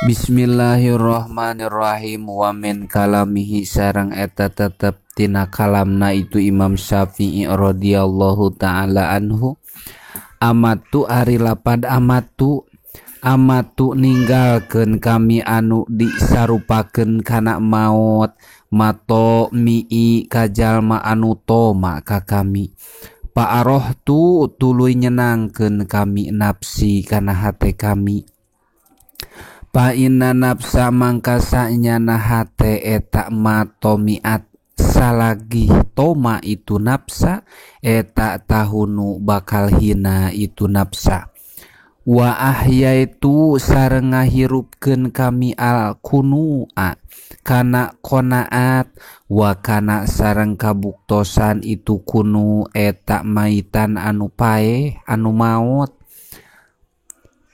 Bismillahirrahmanirrahim. Wa min kalamihi sareng eta tetep tina kalamna itu Imam Syafi'i radhiyallahu taala anhu. Amatu ari lapad amatu, amatu ninggalkeun kami anu disarupakeun kana maot, mato mi'i ka jalma anu toma ka kami. Pa'arohtu tuluy nyenangkeun kami nafsi kana hate kami. Pa inna nafsa mangka sanyana hate eta matomiat salagi toma itu nafsa eta tahunu bakal hina itu nafsa. Wa ahyaitu sareng ngahirupkeun kami al kunua kana qanaat wa kana sareng kabuktosan itu kunu eta maitan anu paeh anu maot.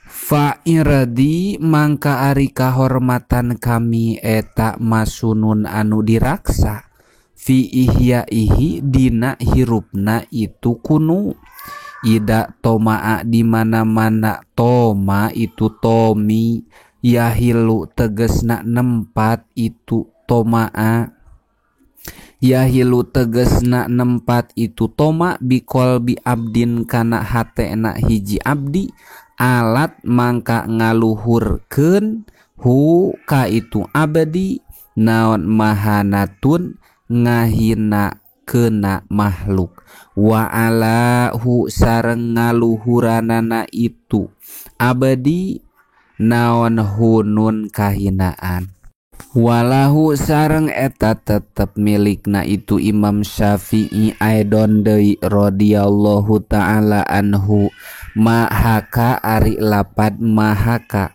Fa iradi mangka ari kahormatan kami eta masunun anu diraksa fi ihyaihi dina hirupna itu kunu. Ida tomaa di mana-mana toma itu tomi yahilu tegesna nempat itu tomaa, yahilu tegesna nempat itu toma bikol bi abdin kana hatena hiji abdi alat mangka ngaluhurkeun hu ka itu abdi naon mahanatun ngahina kena makhluk wa ala hu sareng ngaluhuranana itu abadi naon hunun kahinaan. Walahu sareng eta tetep milikna itu Imam Syafi'i aidon deui radhiyallahu taala anhu. Mahaka ari lapad mahaka,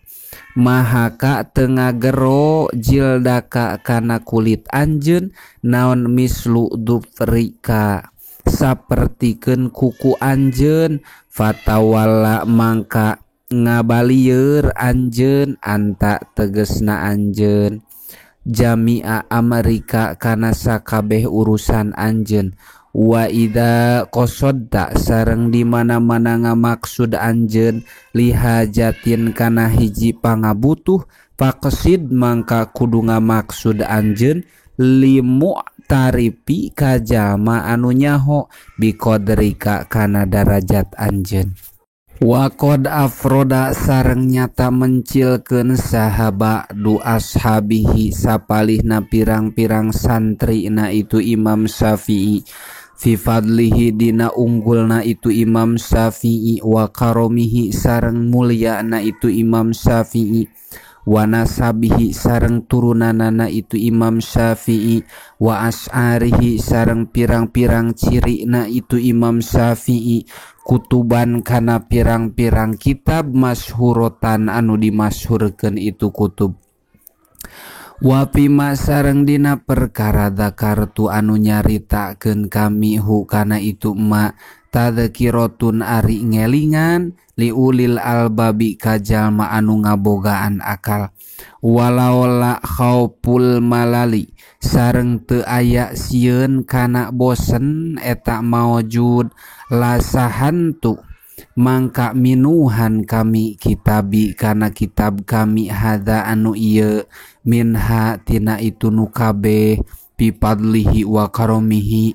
mahaka teu ngagero jildaka kana kulit anjeun naon mislu dufrika sapertikeun kuku anjeun. Fatawalla mangka ngabalieur anjeun anta tegesna anjeun jami'a Amerika kana sakabeh urusan anjeun. Wa idza qasada sareng di mana-mana ngamaksud anjeun lihajatin kana hiji pangabutuh faqsid mangka kudu ngamaksud anjeun limu taripi ka jalma anu nyaho biqadrika kana darajat anjeun. Wa qad afroda sareng nyata mencilkeun saha du ashabihi sapalihna pirang-pirang santrina itu Imam Syafi'i fi fadlihi dina unggulna itu Imam Syafi'i wa karomihi sareng mulyana itu Imam Syafi'i wa nasabihi sareng turunanana itu Imam Syafi'i wa as'arihi sareng pirang-pirang cirina itu Imam Syafi'i kutuban kana pirang-pirang kitab masyhurotan anu dimasyhurkeun itu kutub. Wa fima sareng dina perkara dzakartu anu nyaritakeun kami hu kana itu ma tadhkiratun ari ngelingan liulil albabi ka jalma anu ngabogaan akal. Walaula khauful malali sareng teu aya sieun kana bosen eta maujud lasahantu mangka minuhan kami kitabi kana kitab kami hadza anu ieu minha tina itu nu kabeh bi fadlihi wa karomihi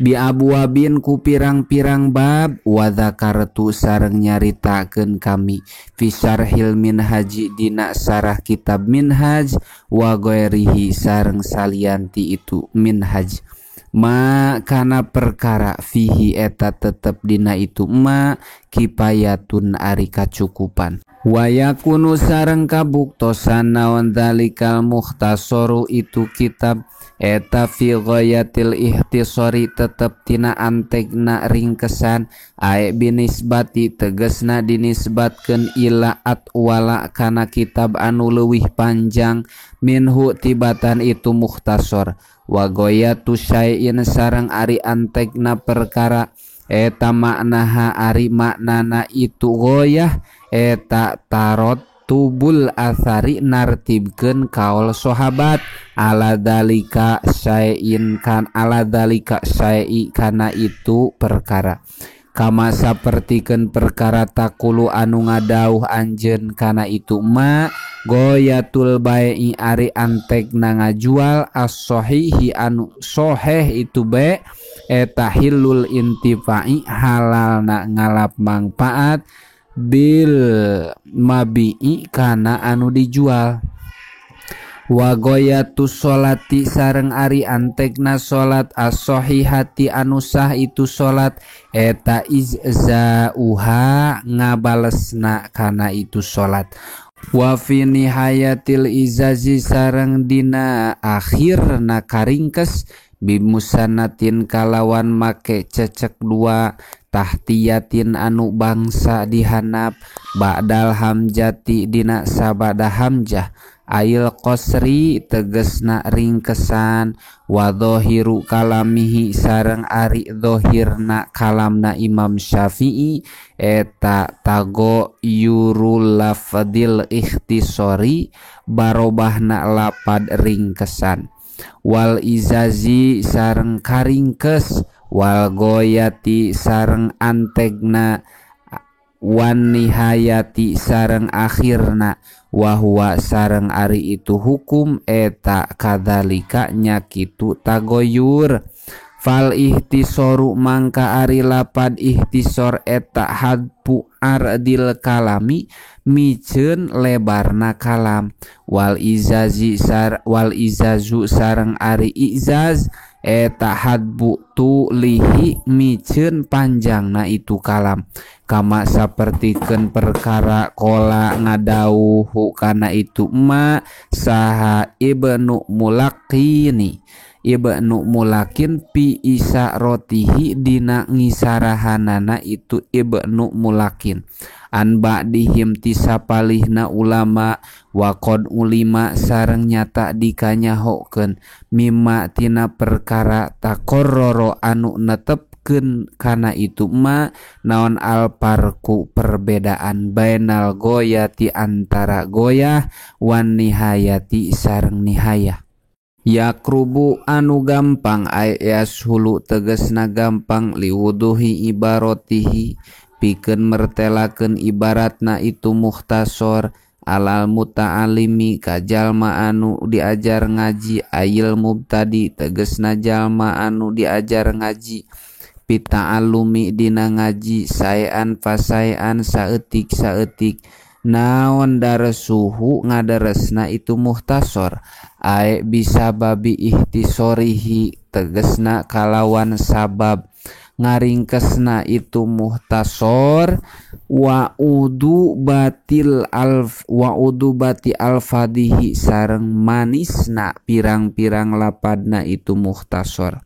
bi abwabin ku pirang-pirang bab wa dzakartu sareng nyaritakeun kami fi syarhil minhaji dina sarah kitab minhaj wa ghairihi sareng salianti itu minhaj. Ma kana perkara fihi eta tetep dina itu ma kipayatun ari kacukupan. Wa yakunu sareng kabuktosan naon dalikal mukhtasaru itu kitab eta fi ghayatil ihtisari tetep tina antegna ringkesan ae binisbati tegesna dinisbatkeun ila atwala kana kitab anu leuwih panjang minhu tibatan itu mukhtasar. Wa ghayatu syai'in sareng ari antegna perkara eta maknaha ari maknana itu goyah eta tarot tubul athari nartibkeun kaul sahabat ala dalika syai'in kan ala dalika syai'i kana itu perkara. Kama sapertikeun perkara takulu anu ngadauh anjeun kana itu ma goyatul bai'i ari antekna ngajual as-sahihi anu soheh itu be eta hilul intifa'i halalna ngalap mangpaat bil mabi'i kana anu dijual. Wa goyatu sholati sareng ari antekna salat as-sahihati anu sah itu salat eta izauha ngabalesna kana itu salat. Wa fi nihayatil izazi sareng dina akhirna karingkes bimusanatin kalawan make cecek dua tahtiyatin anu bangsa dihanap ba'dal hamjati dina sabada hamjah ail qasri tegesna ringkesan wa dhahiru kalamihi sareng ari dhahirna kalamna Imam Syafi'i eta tago yurul lafdil ikhtisori barobahna lapad ringkesan wal izazi sareng karingkes wal goyati sareng antegna wan nihayati sareng akhirna wahwa sareng ari itu hukum eta kadzalika nya kitu tagoyur. Fal ihtisoru mangka ari lapad ihtisor eta hadpu ardil kalami miceun lebarna kalam wal izazi sar wal izazu sareng ari izaz eta hadbu tulihi miceun panjangna itu kalam. Kama sapertikeun perkara kola ngadauhu kana itu ma saha Ibnu Mulaqini Ibnu Mulakin pi isarotihi dina ngisarahanana itu Ibnu Mulakin an ba'dihim tisapalihna ulama wa qad ulima sareng nyata dikanyahokeun mimma tina perkara taqarrara anu netepkeun kana itu ma naon alparku perbedaan bainal goyati antara goyah wan nihayati sareng nihayah. Yakrubu anu gampang ayashulu tegesna gampang liwuduhi ibaratihi pikeun mertelakeun ibaratna itu mukhtasor alal muta'alimi ka jalma anu diajar ngaji ayil mubtadi tegesna jalma anu diajar ngaji pita'allumi dina ngaji saean fasaean saeutik saeutik naon darsuhu ngadaresna itu muhtasor ae bisa babi ihtisorihi tegesna kalawan sabab ngaringkesna itu muhtasor wa udu batil alf wa udu bati alfadihi sareng manisna pirang-pirang lapadna itu muhtasor.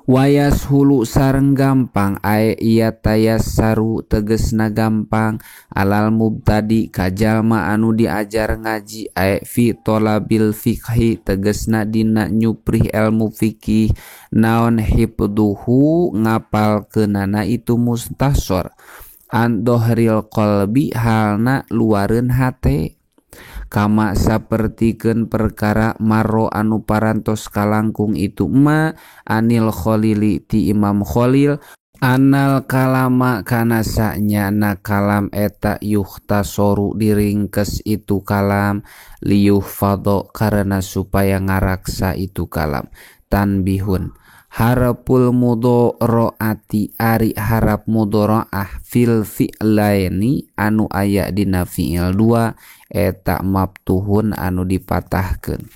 Wayas hulu sareng gampang ae iya tayassaru tegesna gampang alal mubtadi ka jalma anu diajar ngaji ae fi tolabil fiqhi tegesna dina nyuprih ilmu fikih naon hifduhu ngapalkeunana itu mustasor an dohril qalbi halna luareun hate. Kama sapertikeun perkara maro anu parantos kalangkung itu ma anil kholili ti Imam Kholil anal kalama kana sanyana kalam eta yuhtasoru diringkes itu kalam liyuh fadho karena supaya ngaraksa itu kalam. Tanbihun harapul mudharaati ari harap mudharaah fil fi'laini anu aya dina fi'il 2 eta maftuhun anu dipatahkeun.